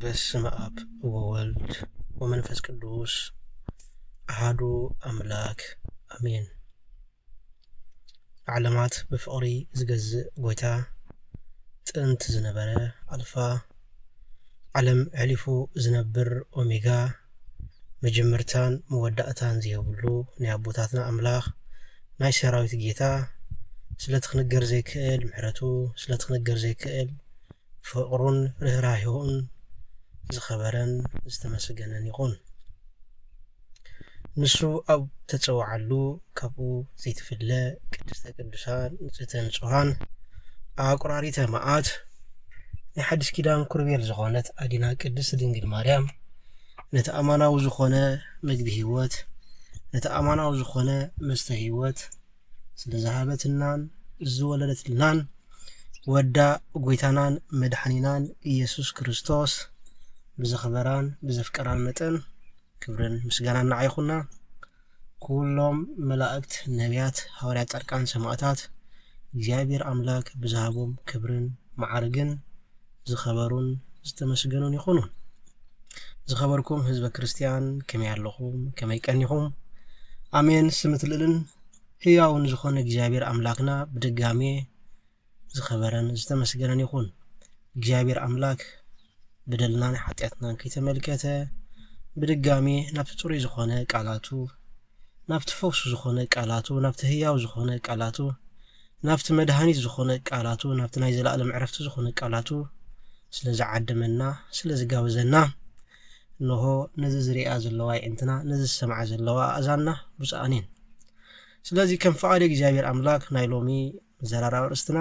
በስመ ኣብ ወወልድ ወመንፈስ ቅዱስ ኣሃዱ ኣምላክ ኣሜን። ዓለማት ብፍቕሪ ዝገዝእ ጎይታ፣ ጥንቲ ዝነበረ ኣልፋ፣ ዓለም ኣሕሊፉ ዝነብር ኦሜጋ፣ መጀመርታን መወዳእታን ዘይብሉ ናይ ኣቦታትና ኣምላኽ፣ ናይ ሰራዊት ጌታ፣ ስለቲ ክንገር ዘይክእል ምሕረቱ፣ ስለቲ ክንገር ዘይክእል ፍቕሩን ርህራሄኡን ዝኸበረን ዝተመስገነን ይኹን። ንሱ ኣብ ተጸውዓሉ ካብኡ ዘይትፍለ ቅድስተ ቅዱሳን ንጽህተ ንጹሃን ኣቁራሪተ መዓት ናይ ሓድሽ ኪዳን ኩርቤል ዝኾነት ኣዲና ቅድስት ድንግል ማርያም ነቲ ኣማናዊ ዝኾነ ምግቢ ህይወት፣ ነቲ ኣማናዊ ዝኾነ መስተ ህይወት ስለ ዝሃበትልናን ዝወለደትልናን ወዳ ጎይታናን መድሓኒናን ኢየሱስ ክርስቶስ ብዘኽበራን ብዘፍቀራን መጠን ክብርን ምስጋናን ንዓ ይኹና። ኩሎም መላእክት፣ ነቢያት፣ ሃዋርያት፣ ጻድቃን፣ ሰማእታት እግዚኣብሔር ኣምላክ ብዝሃቦም ክብርን መዓርግን ዝኸበሩን ዝተመስገኑን ይኹኑ። ዝኸበርኩም ህዝበ ክርስትያን ከመይ ኣለኹም? ከመይ ቀኒኹም? ኣሜን። ስምት ልእልን ህያውን ዝኾነ እግዚኣብሔር ኣምላክና ብድጋሜ ዝኸበረን ዝተመስገነን ይኹን። እግዚኣብሔር ኣምላክ በደልናን ሓጢኣትናን ከይተመልከተ ብድጋሜ ናብቲ ጽሩይ ዝኾነ ቃላቱ፣ ናብቲ ፈውሱ ዝኾነ ቃላቱ፣ ናብቲ ህያው ዝኾነ ቃላቱ፣ ናብቲ መድሃኒት ዝኾነ ቃላቱ፣ ናብቲ ናይ ዘለኣለም ዕረፍቲ ዝኾነ ቃላቱ ስለ ዝዓደመና፣ ስለ ዝጋበዘና፣ እንሆ ነዚ ዝሪኣ ዘለዋ ኣዒንትና፣ ነዚ ዝሰምዓ ዘለዋ ኣእዛንና ብፁዓን እየን። ስለዚ ከም ፍቓድ እግዚኣብሔር ኣምላክ ናይ ሎሚ መዘራረቢ ኣርእስትና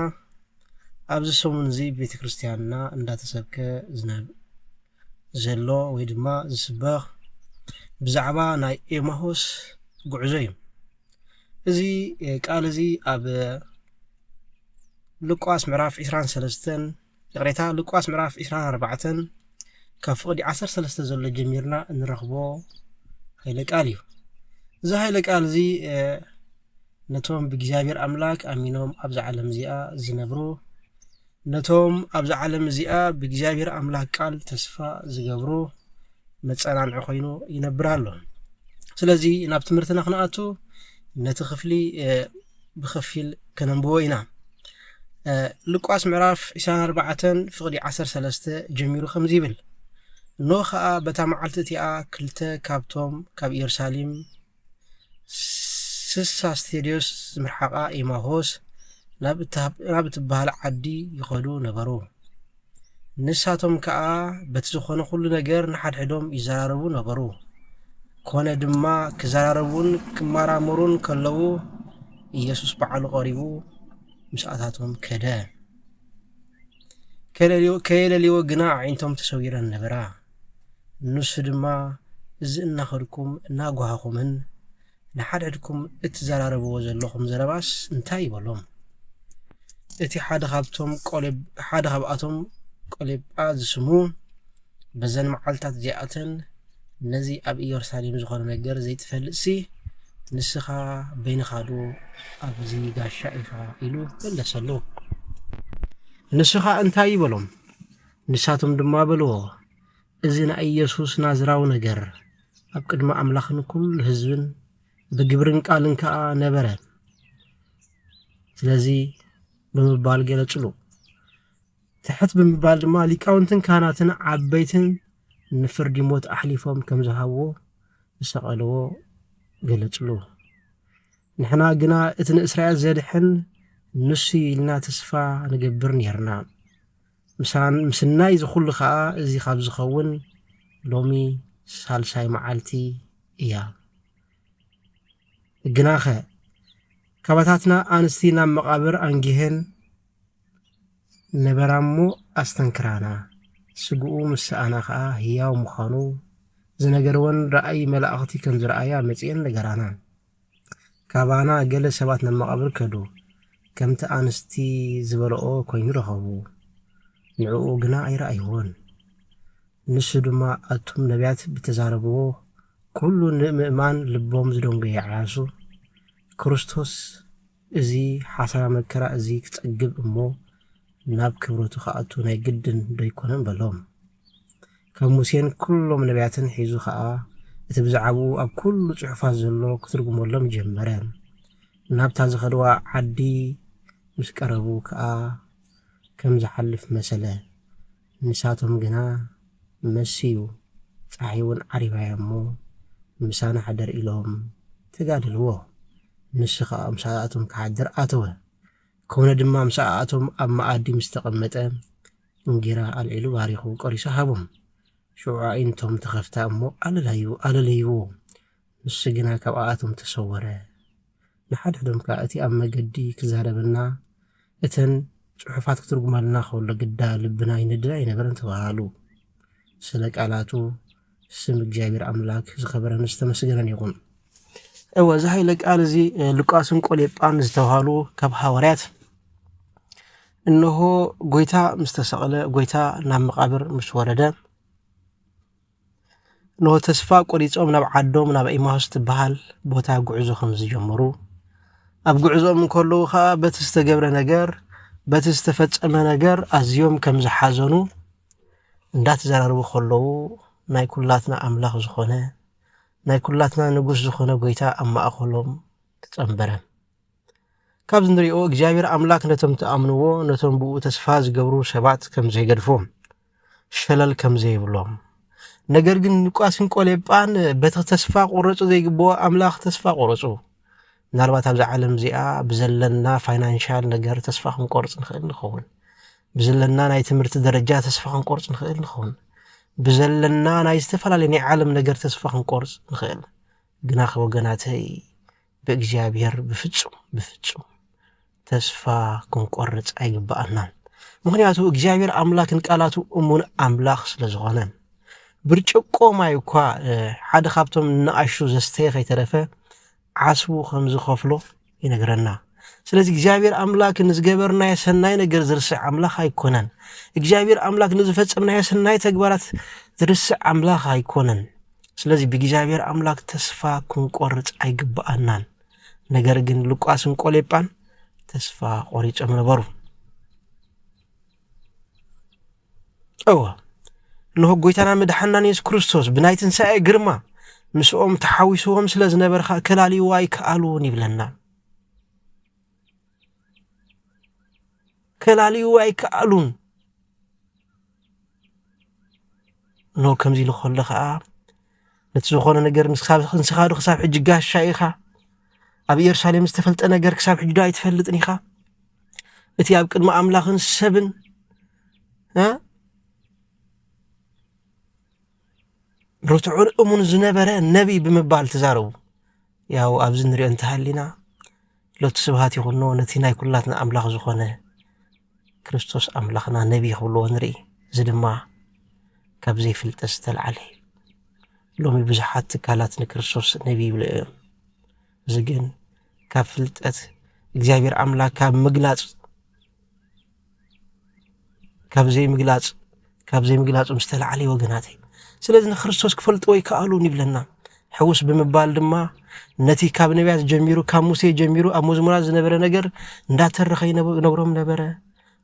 ኣብዚ ሰሙን እዚ ቤተ ክርስትያንና እንዳተሰብከ ዝነብ-፣ ዘሎ ወይ ድማ ዝስበኽ ብዛዕባ ናይ ኤማሆስ ጉዕዞ እዩ። እዚ፣ እ፣ ቃል እዚ ኣብ ሉቃስ ምዕራፍ ዕስራን ሰለስተን፣ ይቕሬታ፣ ሉቃስ ምዕራፍ ዕስራን ኣርባዕተን ካብ ፍቕዲ ዓሰርተ ሰለስተ ዘሎ ጀሚርና እንረኽቦ ኃይለ ቃል እዩ። እዚ ኃይለ ቃል እዚ፣ እ፣ ነቶም ብእግዚኣብሔር ኣምላክ ኣሚኖም ኣብዛ ዓለም እዚኣ ዝነብሩ፣ ነቶም ኣብዛ ዓለም እዚኣ ብእግዚኣብሔር ኣምላክ ቃል ተስፋ ዝገብሩ መጸናንዒ ኮይኑ ይነብር ኣሎ። ስለዚ ናብ ትምህርትና ክንኣቱ ነቲ ክፍሊ፣ እ፣ ብኸፊል ከነንብቦ ኢና። እ፣ ሉቃስ ምዕራፍ ዕስራን ኣርባዕተን ፍቕዲ ዓሰርተ ሰለስተ ጀሚሩ ከምዚ ይብል፣ እንሆ ኸኣ በታ መዓልቲ እቲኣ ክልተ ካብቶም ካብ ኢየሩሳሌም ስሳ ስቴድዮስ ዝምርሓቓ ኤማሆስ ናብ እትሃብ-፣ ናብ እትበሃል ዓዲ ይኸዱ ነበሩ። ንሳቶም ከኣ በቲ ዝኾነ ኩሉ ነገር ንሓድሕዶም ይዘራረቡ ነበሩ። ኮነ ድማ ክዘራረቡን ክመራመሩን ከለዉ ኢየሱስ ባዕሉ ቀሪቡ ምስኣታቶም ከደ። ከየለልዮ-፣ ከየለልዮ ግና ኣዒንቶም ተሰዊረን ነበራ። ንሱ ድማ፣ እዚ እናኸድኩም እናጓሃኹምን ንሓድሕድኩም እትዘራረብዎ ዘለኹም ዘረባስ እንታይ ይበሎም? እቲ ሓደ ካብቶም ቆሌብ-፣ ሓደ ካብኣቶም ቆሌጳ ዝስሙ፣ በዘን መዓልታት እዚኣተን ነዚ ኣብ ኢየሩሳሌም ዝኾነ ነገር ዘይትፈልጥሲ፣ ንስኻ በይንኻ ዶ ኣብዚ ጋሻ ኢኻ? ኢሉ መለሰሉ። ንሱ ኸኣ እንታይ ይበሎም? ንሳቶም ድማ በልዎ፣ እዚ ናይ ኢየሱስ ናዝራዊ ነገር ኣብ ቅድሚ ኣምላኽን ኩሉ ህዝብን ብግብርን ቃልን ከኣ ነበረ። ስለዚ ብምባል ገለጽሉ። ትሕት ብምባል ድማ ሊቃውንትን ካህናትን ዓበይትን ንፍርዲ ሞት ኣሕሊፎም ከም ዝሃብዎ ዝሰቐልዎ ገለጽሉ። ንሕና ግና እቲ ንእስራኤል ዘድሕን ንሱ ኢልና ተስፋ ንገብር ኔርና። ምሳን-፣ ምስናይ እዚ ኹሉ ኸኣ እዚ ካብ ዝኸውን ሎሚ ሳልሳይ መዓልቲ እያ። ግናኸ ካባታትና ኣንስቲ ናብ መቓብር ኣንጊሀን ነበራ እሞ ኣስተንክራና። ስግኡ ምስ ሰኣና ኸኣ ህያው ምዃኑ ዝነገርወን ረኣይ መላእኽቲ ከም ዝረኣያ መጺኤን ነገራና። ካባና ገለ ሰባት ናብ መቓብር ከዱ፣ ከምቲ ኣንስቲ ዝበልኦ ኮይኑ ረኸቡ። ንዕኡ ግና ኣይረኣይዎን። ንሱ ድማ ኣቱም ነቢያት ብተዛረብዎ ኩሉ ንምእማን ልቦም ዝደንጎየ ዓያሱ፣ ክርስቶስ እዚ ሓሳራ መከራ እዚ ክጸግብ እሞ ናብ ክብረቱ ክኣቱ ናይ ግድን ዶ ኣይኮነን በሎም። ካብ ሙሴን ኩሎም ነቢያትን ሒዙ ኸኣ እቲ ብዛዕባኡ ኣብ ኩሉ ጽሑፋት ዘሎ ክትርጉመሎም ጀመረ። ናብታ ዝኸድዋ ዓዲ ምስ ቀረቡ ከኣ ከም ዝሓልፍ መሰለ። ንሳቶም ግና መሲዩ፣ ጸሓይ እውን ዓሪባ'ያ እሞ ምሳና ሕደር ኢሎም ተጋደልዎ። ንሱ ኸኣ ምሳኣቶም ክሓድር ኣተወ። ኮነ ድማ ምሳኣቶም ኣብ መኣዲ ምስ ተቐመጠ እንጌራ ኣልዒሉ ባሪኹ ቆሪሱ ሃቦም። ሽዑ ኣዒንቶም ተኸፍታ እሞ ኣለላዩ ኣለለይዎ። ንሱ ግና ካብ ኣኣቶም ተሰወረ። ንሓድሕዶም ከኣ እቲ ኣብ መገዲ ክዛረበና እተን ጽሑፋት ክትርጉመልና ከሎ ግዳ ልብና ይነድድ ኣይነበረን ተባሃሉ። ስለ ቃላቱ ስም እግዚኣብሔር ኣምላክ ዝኸበረን ዝተመስገነን ይኹን። እወ፣ እዚ ኃይለ ቃል እዚ ሉቃስን ቆሌጳን ዝተባሃሉ ካብ ሃዋርያት፣ እነሆ ጎይታ ምስ ተሰቕለ፣ ጎይታ ናብ መቓብር ምስ ወረደ፣ እነሆ ተስፋ ቆሪጾም ናብ ዓዶም ናብ ኢማሁስ ትበሃል ቦታ ጉዕዞ ከም ዝጀመሩ፣ ኣብ ጉዕዞኦም እንከለዉ ኸኣ በቲ ዝተገብረ ነገር፣ በቲ ዝተፈጸመ ነገር ኣዝዮም ከም ዝሓዘኑ እንዳተዘራረቡ ከለዉ፣ ናይ ኩላትና ኣምላኽ ዝኾነ፣ ናይ ኩላትና ንጉስ ዝኾነ ጎይታ ኣብ ማእከሎም ተጸንበረ። ካብዚ ንሪኦ እግዚኣብሔር ኣምላክ ነቶም ትኣምንዎ፣ ነቶም ብኡ ተስፋ ዝገብሩ ሰባት ከም ዘይገድፎም፣ ሸለል ከም ዘይብሎም። ነገር ግን ሉቃስን ቆሌጳን በቲ ተስፋ ቆረጹ ዘይግብኦ ኣምላኽ ተስፋ ቆረጹ። ምናልባት ኣብዛ ዓለም እዚኣ ብዘለና ፋይናንሻል ነገር ተስፋ ክንቆርጽ ንኽእል ንኸውን። ብዘለና ናይ ትምህርቲ ደረጃ ተስፋ ክንቆርጽ ንኽእል ንኸውን። ብዘለና ናይ ዝተፈላለዩ ናይ ዓለም ነገር ተስፋ ክንቆርጽ ንኽእል። ግና ወገናተይ ብእግዚኣብሔር ብፍጹም፣ ብፍጹም ተስፋ ክንቆርጽ ኣይግብኣናን። ምኽንያቱ እግዚኣብሔር ኣምላክን ቃላቱ እሙን ኣምላኽ ስለ ዝኾነ። ብርጭቆ ማይ እኳ፣ እ፣ ሓደ ካብቶም ንኣሽቱ ዘስተየ ከይተረፈ ዓስቡ ከም ዝኸፍሎ ይነግረና። ስለዚ እግዚኣብሔር ኣምላክ ንዝገበርናዮ ሰናይ ነገር ዝርስዕ ኣምላኽ ኣይኮነን። እግዚኣብሔር ኣምላክ ንዝፈጸምናዮ ሰናይ ተግባራት ዝርስዕ ኣምላኽ ኣይኮነን። ስለዚ ብእግዚኣብሔር ኣምላክ ተስፋ ክንቆርጽ ኣይግብኣናን። ነገር ግን ሉቃስን ቆሌጳን ተስፋ ቆሪጾም ነበሩ። እወ፣ እንሆ ጎይታና መድሓናን የሱስ ክርስቶስ ብናይ ትንሳኤ ግርማ ምስኦም ተሓዊስዎም ስለ ዝነበረ ኸኣ ከላልይዎ ኣይከኣሉን ይብለና። ከላልይዎ ኣይከኣሉን። እንሆ ከምዚ ኢሉ ከሎ ኸኣ፣ ነቲ ዝኾነ ነገር ንስኻ፣ ንስኻ ዶ ክሳብ ሕጂ ጋሻ ኢኻ? ኣብ ኢየሩሳሌም ዝተፈልጠ ነገር ክሳብ ሕጂ ዶ ኣይትፈልጥን ኢኻ? እቲ ኣብ ቅድሚ ኣምላኽን ሰብን፣ እ፣ ርቱዕን እሙን ዝነበረ ነቢይ ብምባል ተዛረቡ። ያው ኣብዚ ንሪኦ እንተሃሊና፣ ሎቱ ስብሃት ይኹኖ ነቲ ናይ ኩላትና ኣምላኽ ዝኾነ ክርስቶስ ኣምላኽና ነቢይ ክብልዎ ንርኢ። እዚ ድማ ካብ ዘይፍልጠት ዝተልዓለ እዩ። ሎሚ ብዙሓት ትካላት ንክርስቶስ ነቢይ ይብሉ እዮም። እዚ ግን ካብ ፍልጠት እግዚኣብሔር ኣምላክ ካብ ምግላጽ፣ ካብ ዘይምግላጽ፣ ካብ ዘይምግላጾም ዝተልዓለ እዩ ወገናተይ። ስለዚ ንክርስቶስ ክፈልጥዎ ኣይከኣሉን ይብለና። ሕውስ ብምባል ድማ ነቲ ካብ ነቢያት ጀሚሩ፣ ካብ ሙሴ ጀሚሩ ኣብ መዝሙራት ዝነበረ ነገር እንዳተረኸ ይነብ-፣ ይነግሮም ነበረ።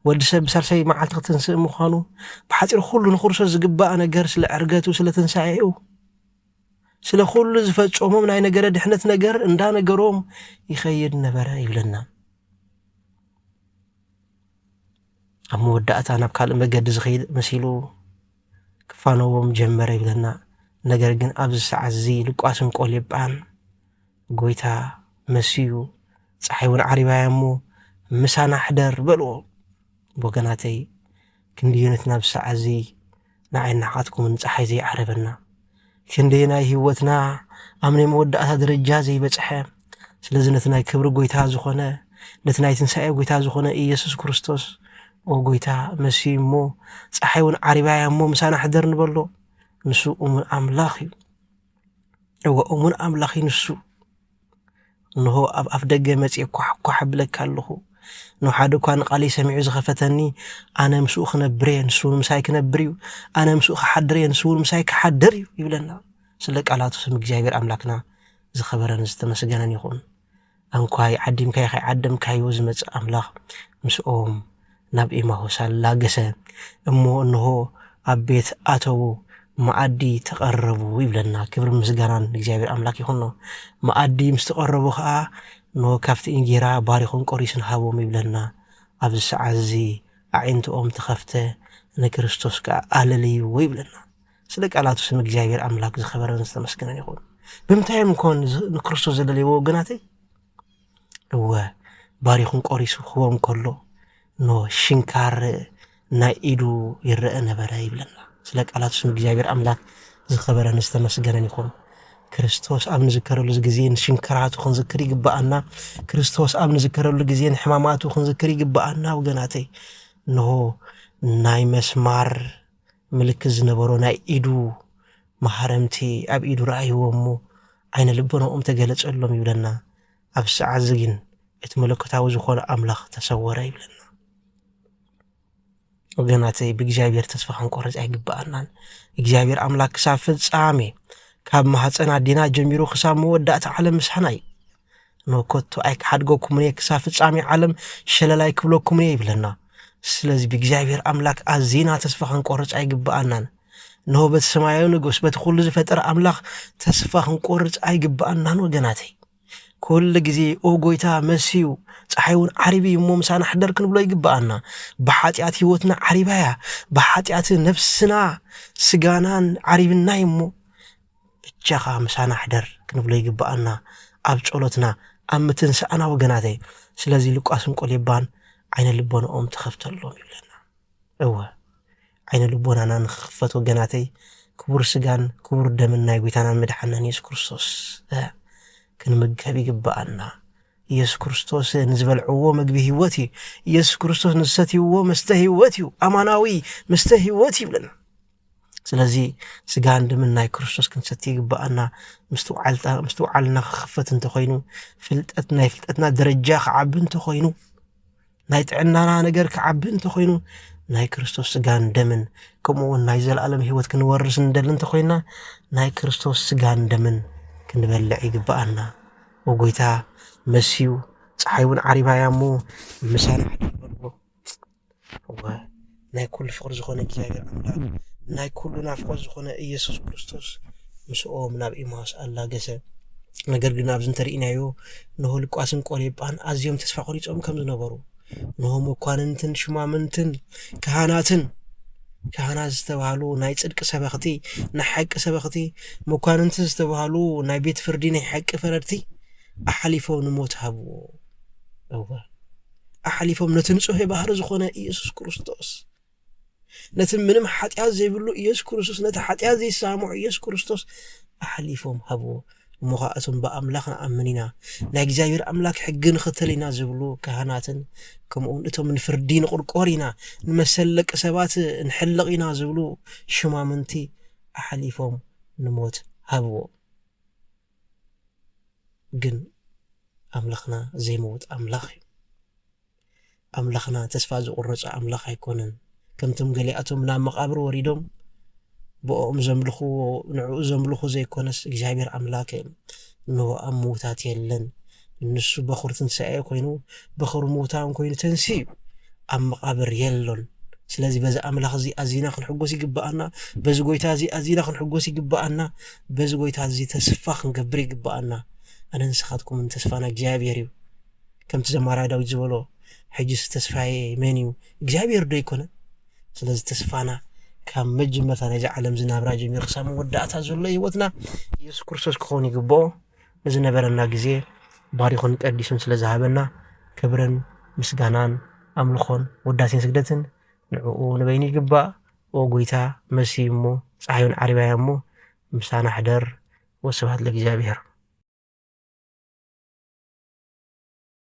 ወዲ ሰብ ብሳልሳይ መዓልቲ ክትንስእ ምዃኑ፣ ብሓጺሩ ኩሉ ንክርስቶስ ዝግባእ ነገር ስለ ዕርገቱ፣ ስለ ትንሳኤኡ፣ ስለ ኩሉ ዝፈጸሞም ናይ ነገረ ድሕነት ነገር እንዳነገሮም ይኸይድ ነበረ ይብለና። ኣብ መወዳእታ ናብ ካልእ መገዲ ዝኸይድ መሲሉ ክፋነዎም ጀመረ ይብለና። ነገር ግን ኣብዚ ሰዓት እዚ ሉቃስን ቆሌጳን ጎይታ መሲዩ፣ ጸሓይ እውን ዓሪባያ እሞ ምሳና ሕደር በልዎ። ወገናተይ፣ ክንደየናይ ነቲ ናብ ሰዓት እዚ ንዓይ ንዓኻትኩምን ጸሓይ ዘይዓረበና? ክንደየናይ ህይወትና ኣብ ናይ መወዳእታ ደረጃ ዘይበጽሐ? ስለዚ ነቲ ናይ ክብሪ ጎይታ ዝኾነ፣ ነቲ ናይ ትንሳኤ ጎይታ ዝኾነ ኢየሱስ ክርስቶስ፣ "ኦ ጎይታ፣ መሲዩ እሞ፣ ጸሓይ እውን ዓሪባያ እሞ፣ ምሳና ሕደር" ንበሎ። ንሱ እሙን ኣምላኽ እዩ። እወ፣ እሙን ኣምላኽ እዩ ንሱ። እንሆ ኣብ ኣፍ ደገ መጺኤ ኳሕ ኳሕ እብለካ ኣለኹ። እንሆ ሓደ እኳ ንቓለይ ሰሚዑ ዝኸፈተኒ፣ ኣነ ምስኡ ክነብር እየ፣ ንሱ እውን ምሳይ ክነብር እዩ። ኣነ ምስኡ ክሓድር እየ፣ ንሱ እውን ምሳይ ክሓድር እዩ ይብለና። ስለ ቃላቱ ስም እግዚኣብሔር ኣምላክና ዝኸበረን ዝተመስገነን ይኹን። ኣንኳይ ዓዲምካዮ ከይዓደምካዮ ዝመጽእ ኣምላኽ ምስኦም ናብ ኤማሁስ ኣላገሰ። እሞ እንሆ ኣብ ቤት ኣተዉ፣ መኣዲ ተቐረቡ ይብለና። ክብሪ ምስጋናን እግዚኣብሔር ኣምላክ ይኹኖ። መኣዲ ምስ ተቐረቡ ኸዓ፣ ኖ ካብቲ እንጌራ ባሪኹን ቆሪሱን ሃቦም ይብለና። ኣብዚ ሰዓት እዚ ኣዒንትኦም ተኸፍተ፣ ንክርስቶስ ከኣ ኣለልይዎ ይብለና። ስለ ቃላቱ ስም እግዚኣብሔር ኣምላክ ዝኸበረን ዝተመስገነን ይኹን። ብምንታይ እዮም ኮን ዝ-፣ ንክርስቶስ ዘለልይዎ ወገናተይ? እወ፣ ባሪኹን ቆሪሱ ክህቦም ከሎ፣ ኖ ሽንካር ናይ ኢዱ ይረአ ነበረ ይብለና። ስለ ቃላቱ ስም እግዚኣብሔር ኣምላክ ዝኸበረን ዝተመስገነን ይኹን። ክርስቶስ ኣብ ንዝከረሉ ግዜ ንሽንክራቱ ክንዝክር ይግብኣና። ክርስቶስ ኣብ ንዝከረሉ ግዜ ንሕማማቱ ክንዝክር ይግብኣና ወገናተይ። እንሆ ናይ መስማር ምልክት ዝነበሮ ናይ ኢዱ መሃረምቲ ኣብ ኢዱ ረኣይዎ እሞ ዓይነ ልቦናኦም ተገለጸሎም ይብለና። ኣብ ሰዓት እዚ ግን እቲ መለኮታዊ ዝኾነ ኣምላኽ ተሰወረ ይብለና። ወገናተይ፣ ብእግዚኣብሔር ተስፋ ክንቆርጽ ኣይግብኣናን። እግዚኣብሔር ኣምላክ ክሳብ ፍጻሜ፣ ካብ ማህፀን ኣዴና ጀሚሩ ክሳብ መወዳእታ ዓለም ምሳና እዩ። ኖ ከቶ ኣይክሓድገኩምን እየ፣ ክሳብ ፍጻሜ ዓለም ሸለል ኣይክብለኩምን እየ ይብለና። ስለዚ ብእግዚኣብሔር ኣምላክ ኣዚና ተስፋ ክንቆርጽ ኣይግብኣናን። እንሆ በቲ ሰማያዊ ንጉስ፣ በቲ ኩሉ ዝፈጠረ ኣምላኽ ተስፋ ክንቆርጽ ኣይግብኣናን ወገናተይ። ኩሉ ግዜ "ኦ ጎይታ መሲዩ፣ ጸሓይ እውን ዓሪቡ እዩ እሞ ምሳና ሕደር" ክንብሎ ይግብኣና። ብሓጢኣት ህይወትና ዓሪባ እያ። ብሓጢኣት ነፍስና፣ ስጋናን ዓሪብና እዩ እሞ በጃኻ ምሳና ሕደር ክንብሎ ይግብኣና። ኣብ ጸሎትና፣ ኣብ ምትንሳእና ወገናተይ። ስለዚ ሉቃስን ቆሌባን ዓይነ ልቦናኦም ተኸፍተሎም ይብለና። እወ፣ ዓይነ ልቦናና ንኽኽፈት ወገናተይ፣ ክቡር ስጋን ክቡር ደምን ናይ ጎይታናን መድሓናን የሱስ ክርስቶስ፣ እ፣ ክንምገብ ይግብኣና። የሱስ ክርስቶስ ንዝበልዕዎ ምግቢ ህይወት እዩ። የሱስ ክርስቶስ ንዝሰትይዎ መስተ ህይወት እዩ። ኣማናዊ መስተ ህይወት ይብለና። ስለዚ ስጋን ደምን ናይ ክርስቶስ ክንሰቲ ይግብኣና። ምስትውዓልታ-፣ ምስትውዓልና ክኽፈት እንተኾይኑ፣ ፍልጠት፣ ናይ ፍልጠትና ደረጃ ክዓቢ እንተኾይኑ፣ ናይ ጥዕናና ነገር ክዓቢ እንተኾይኑ፣ ናይ ክርስቶስ ስጋን ደምን፣ ከምኡ እውን ናይ ዘለኣለም ህይወት ክንወርስ እንደሊ እንተኾይና፣ ናይ ክርስቶስ ስጋን ደምን ክንበልዕ ይግብኣና። ወጎይታ መስዩ፣ ጸሓይ እውን ዓሪባ እያ እሞ፣ ምሳና ሕደር በልዎ። እወ፣ ናይ ኩሉ ፍቕሪ ዝኾነ እግዚኣብሔር ኣምላኽ፣ ናይ ኩሉ ናፍቖት ዝኾነ ኢየሱስ ክርስቶስ ምስኦም ናብ ኢማውስ ኣላገሰ። ነገር ግን ኣብዚ እንተርኢናዮ፣ እንሆ ሉቃስን ቆሌጳን ኣዝዮም ተስፋ ቆሪጾም ከም ዝነበሩ፣ እንሆ መኳንንትን ሽማምንትን ካህናትን፣ ካህናት ዝተባህሉ ናይ ጽድቂ ሰበኽቲ፣ ናይ ሓቂ ሰበኽቲ፣ መኳንንቲ ዝተባህሉ ናይ ቤት ፍርዲ ናይ ሓቂ ፈረድቲ ኣሓሊፎም ንሞት ሃብዎ። እወ፣ ኣሓሊፎም ነቲ ንጹህ ባህሪ ዝኾነ ኢየሱስ ክርስቶስ፣ ነቲ ምንም ሓጢኣት ዘይብሉ ኢየሱስ ክርስቶስ፣ ነቲ ሓጢኣት ዘይሰማምዖ ኢየሱስ ክርስቶስ ኣሓሊፎም ሃብዎ። እሞ ኸኣ እቶም ብኣምላኽ ንኣምን ኢና፣ ናይ እግዚኣብሔር ኣምላኽ ሕጊ ንኽተል ኢና ዝብሉ ካህናትን፣ ከምኡውን እቶም ንፍርዲ ንቑርቆር ኢና፣ ንመሰል ደቂ ሰባት ንሕልቕ ኢና ዝብሉ ሽማምንቲ ኣሓሊፎም ንሞት ሃብዎ። ግን ኣምላኽና ዘይመውት ኣምላኽ እዩ። ኣምላኽና ተስፋ ዝቑረጸ ኣምላኽ ኣይኮነን። ከምቶም ገሊኣቶም ናብ መቓብር ወሪዶም ብኦም ዘምልኽዎ፣ ንዕኡ ዘምልኹ ዘይኮነስ፣ እግዚኣብሔር ኣምላክ ንሆ ኣብ ምውታት የለን። ንሱ በኹር ትንሳኤ ኮይኑ፣ በኹር ምውታን ኮይኑ ተንስዩ፣ ኣብ መቓብር የሎን። ስለዚ በዚ ኣምላኽ እዚ ኣዚና ክንሕጎስ ይግብኣና። በዚ ጎይታ እዚ ኣዚና ክንሕጎስ ይግብኣና። በዚ ጎይታ እዚ ተስፋ ክንገብር ይግብኣና። ኣነ ንስኻትኩምን ተስፋና እግዚኣብሔር እዩ። ከምቲ ዘማራይ ዳዊት ዝበሎ፣ "ሕጅስ ተስፋዬ መን እዩ? እግዚኣብሔር ዶ ኣይኮነን?" ስለዚ ተስፋና ካብ መጀመርታ ናይዚ ዓለም ዝናብራ ጀሚሩ ክሳብ መወዳእታ ዘሎ ህይወትና ኢየሱስ ክርስቶስ ክኸውን ይግብኦ። ንዝነበረና ግዜ ባሪኹን ቀዲሱን ስለ ዝሃበና ክብርን ምስጋናን ኣምልኾን ውዳሴን ስግደትን ንዕኡ ንበይኑ ይግባእ። ኦ ጎይታ መሲ እሞ ጸሓዩን ዓሪባያ እሞ ምሳና ሕደር። ወስብሐት ለእግዚኣብሔር።